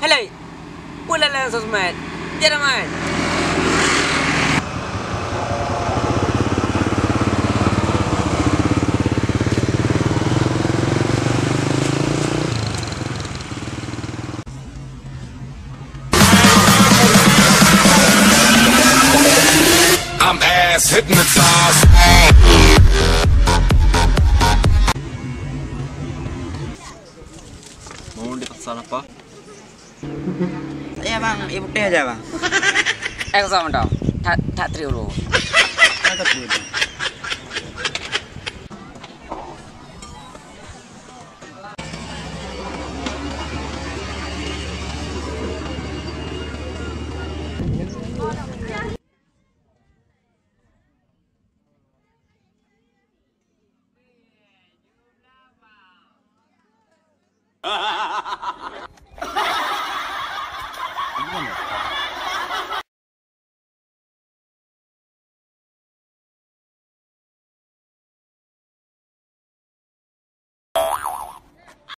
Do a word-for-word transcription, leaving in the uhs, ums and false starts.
Hello, pula lam sosmed. Tiada man. I'm ass hypnotized. Mau dipaksa apa? Iya bang, ibu teh aja bang. Eh, kosong dong. Tak, tak teriuru.